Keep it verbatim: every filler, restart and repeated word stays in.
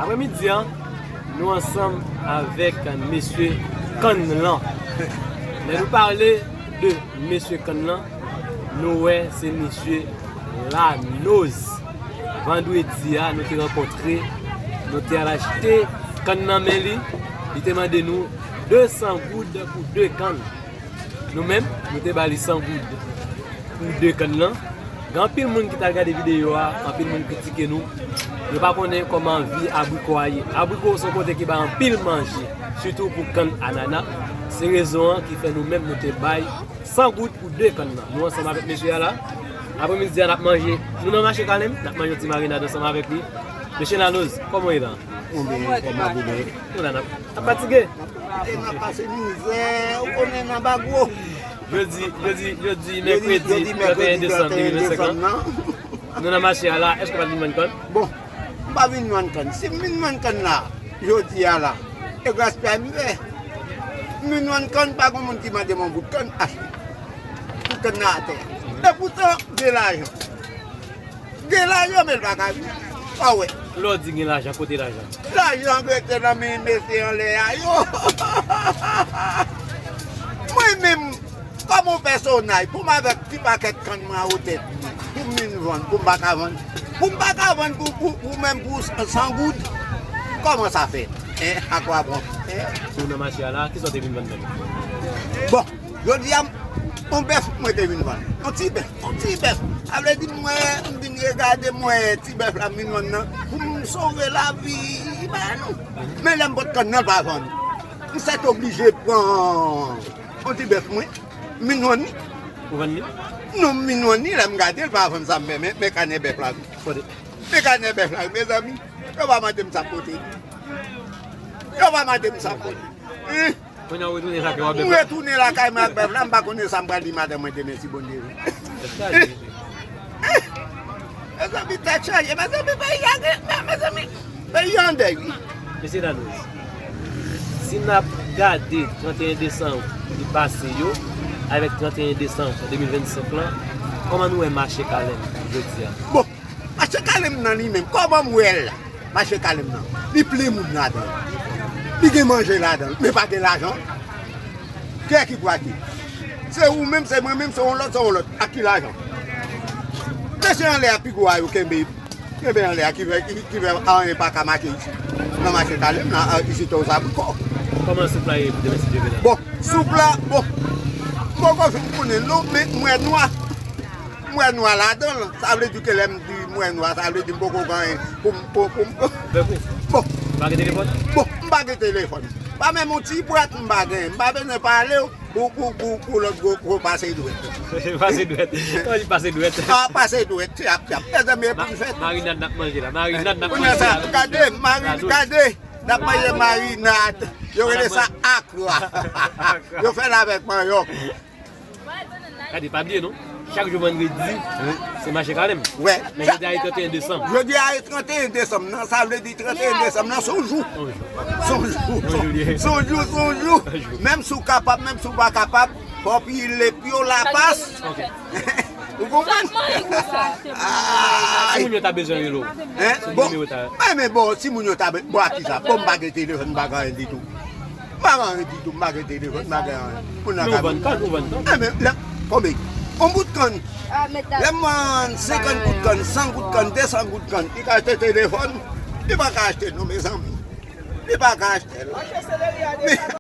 Aprèmidi a, nou ansanm avèk mesye kann lan. Lè nou pale de mesye kann lan, nou wè se mesye Lanoz. Vandredi a, nou te rankontre, nou te al achte kann nan men li. Li te mande nou de san goud pou de kann. Nou menm, nou te ba li san goud pou de kann lan. Gen anpil moun ki t al gade videyo a, anpil moun kritike nou. Yo pa konnen kòman vi abriko a ye. Abriko se yon kote ki bay anpil manje, sitou pou kann anana. Se rezon an ki fè nou menm nou te bay san goud pou de kann lan. Nou ansanm avèk mesye a la. Aprèmidi a, n ap manje. Nou nan mache Kalem, n ap manje yon ti marinad ansanm avèk li. Mesye Lanoz, kòman w ye la? Mwen byen, kòman w ye? Nou la, n ap, n ap fatige. E n ap pase mizè, ou konnen nan bagwo. Jodi, jodi, jodi, mèkredi, jodi, mèkredi, tranteyen desanm de mil vennsenk lan. Nou nan mache a la, èske w pa t vin vann kann? Bon, m pa vin vann kann. Si m vin vann kann la, jodi a la, e gaspiyay m fè. M vin vann kann, pa gen moun ki mande m yon bout kann achte. Tout kann nan atè. E poutan, gen lajan. Gen lajan, men l pa ka vini. Sa w wè? Lè w di gen lajan, kote lajan? Lajan rete nan men mesye anlè a yo. Mwen menm, kòm yon pèsonaj, pou m avèk ti pakèt kann mwen an tèt mwen, pou m vin vann, pou m pa ka vann, pou m pa ka vann pou, pou, pou menm pou san, san goud, kòman sa fèt? Hein? A kwa bon? Hein? Si w nan mache a la, kisa w te vin vann menm? Bon, jodi a, yon bèf mwen te vin vann. Yon ti bèf, yon ti bèf. Sa vle di mwen, m vin regade mwen, ti bèf la m vin vann nan. Pou m sove lavi, ba nou. Men lè m pot kann nan, l pa vann. M sètoblije pran yon ti bèf mwen. M vin vann li. Ou vann li? Non, m vin vann li, lè m gade, l pa vann sa m fè, men, men kanè bèf la. Kote? Men kanè bèf la, mezanmi. Yo pa mande m sa kote. Yo pa mande m sa kote. Hein? Kounye a w retounen lakay w ak bèf la? M retounen lakay mwen ak bèf la, m pa konnen sa m pral di madanm mwen demen si Bondye vle. Tèt chaje. Mezanmi, tèt chaje, mezanmi, peyi a gen, mezanmi, peyi a an dèy, wi. Mesye Lanoz, si n ap gade tranteyen desanm ki pase yo, avèk tranteyen desanm de mil vennsenk lan, kòman nou wè mache Kalem jodi a? Bon, mache Kalem nan li menm, kòman m wè l la? Mache Kalem nan, li plen moun ladan l. Li gen manje ladan l, men pa gen lajan. Kiyès ki pou achte? Se ou menm, se mwen menm, se yon lòt, se yon lòt. Ak ki lajan? Mesye anlè a, pi gwo a yo kenbe, kenbe anlè a, ki fè, ki, ki fè anyen pa ka mache isi. Nan mache Kalem nan, a, isi to zabriko. Kòman soup la ye pou demen si Dye vle la? Bon, soup la, bon, m poko fin konnen l non, men m wè nwa. M wè nwa ladan l, sa vle di ke lè m di m wè nwa, sa vle di m poko gen anyen pou m, pou, pou m. Bon. Ou pa gen telefòn? Bon, m pa gen telefòn. Pa menm yon ti bwat m pa gen. M pa bezwen pale w pou, pou, pou, pou lòt gwo, gwo pase dwèt. Pase dwèt. Kòman di pase dwèt? Ah, pase dwèt, tyap, tyap. Mezanmi, epi l fèt. Marinad n ap manje la. Marinad n ap manje la. Kounye a sa, gade, mari-, gade. N ap manje marinad. Yo rele sa akra. Yo fè l avèk manyòk. Gade, pa bliye non. Chak jou vandredi, se mache Kalem. Wè. Men jodi a e tranteyen desanm. Jodi a e tranteyen desanm nan, sa vle di tranteyen desanm nan, se yon jou. Se yon jou. Se yon jou, se yon jou. Menm si w kapab, menm si w pa kapab, fò w pile pye w lapas. Ok. Ou konprann? Si moun yo ta bezwen rele w. Hein? Bon, men, men bon, si moun yo ta be-, bon, a kisa? Bon, m pa gen telefòn, m pa gen anyen ditou. M pa gen anyen ditou, m pa gen telefòn, m pa gen anyen. Moun nan ka vann kann, ou vann kann. Eh, men, lè, konbyen? Yon bout kann. Lè m vann senkant goud kann, san goud kann, de san goud kann, li ka achte telefòn? Li pa ka achte l non, mezanmi. Li pa ka achte l.